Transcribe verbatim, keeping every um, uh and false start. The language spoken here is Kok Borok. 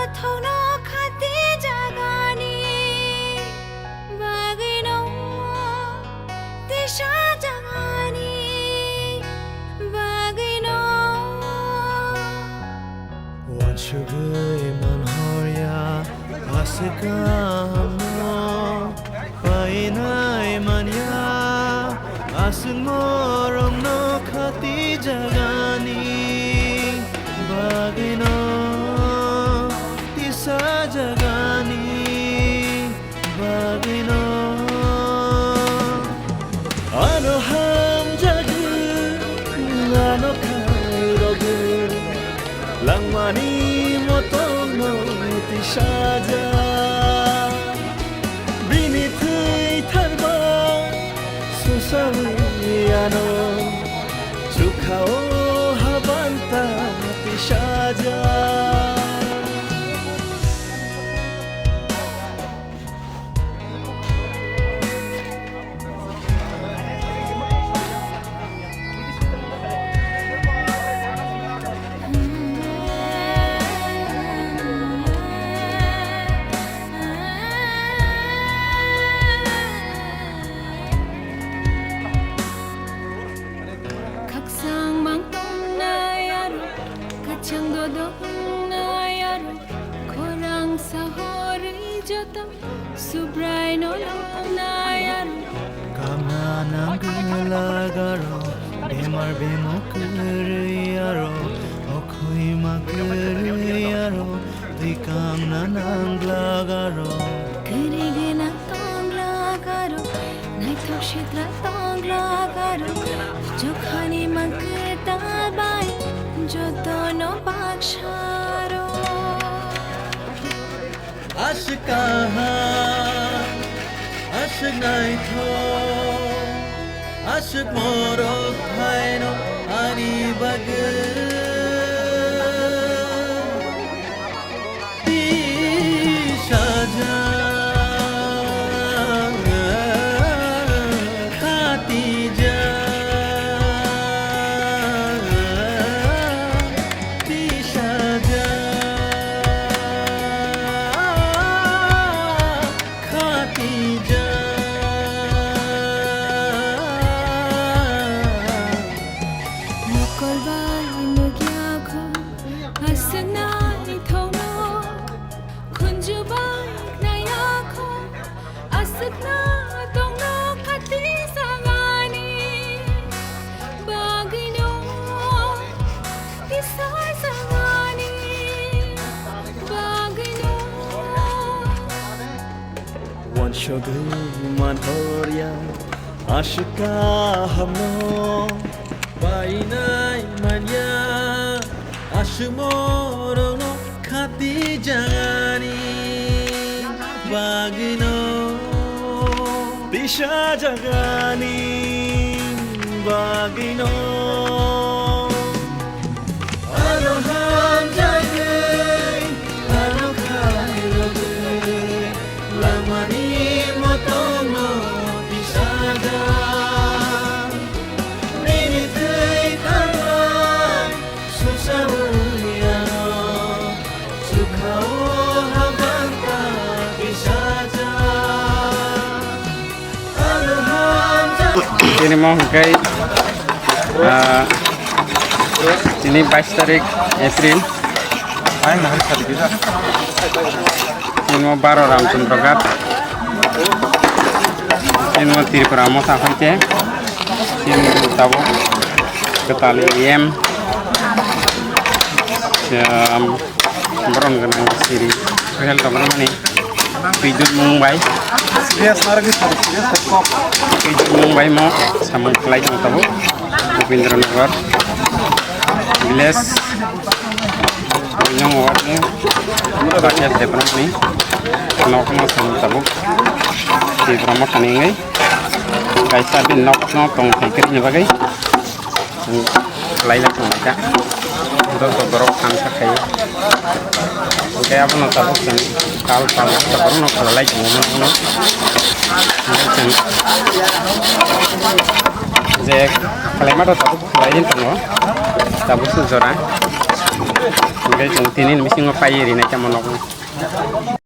Thono khati jagani bagwino, tisa jagani bagwino. Wansugwi manhorya aswk kahamno painai manya, aswk morokno khati jagani bagwino, tisa jagani bagwino. Ano hamjagwi, ano khairogwi, langmani motongno tisajak. Bini thwi tharbai susawi ano, chukhao habanta tisajak. Khakchang mang tongnai aro, kachang dodok tongnai aro, khorang sahorwi joto Subraino lamnai aro. Kamna nang glagaro, bemar bemok kwrwi aro, okhoi ma kwrwi aro, twi kamna nang glagaro. Kwrwi gwnang tong glagaro, naithok sitra tong glagaro, jokhani mang kwtal bai, jotono baksaro. Aswk kaham, aswk naithok, aswk morok phaino ani bagwi. Tisajak, khatijak, tisajak. Khatijak. Mokol bai nukya kho, aswk naithokno, khunju bai naya kho, aswkna tongno khati sagani bagwino, tisai sagani bagwino. Wansugwi manhorya aswk kahamno, painai manya aswk morokno khati jagani bagwino, tisa jagani bagwino. Ano hamjagwi, ano khairogwi, langmani motono tisajak. Nini thwi thanglai, susaui ano, chukhao habanta tisajak. Tini mo hwnkhe, ah, tini bais tarik April. Tini mo baro Ramchandra Ghat. Tini mo Tripura motha phaikhe. Tini mo tabuk kwtal E M. Borok gwnang siri sohel tongmani twijwk mung bai. Twijwk mung bai mo samung khlai tong tabuk Upendra Nagar village. Nung ward ni Rakesh Debbarma ni nok no samung tabuk Debbarma thani wngwi kaisa bini nok no tong thai kwrwini bagwi. Khlai la tong kha. Joto borok thansa khai. Hwnkhe abono tabuk chwng kal pal borokno khlai lai tongo, bono. Hwnkhe chwng je khlaima rok tabuk khlai tongo. Tabuk se jora. Hingke chwng tini ni bisingo paiye rinai tamo nokno.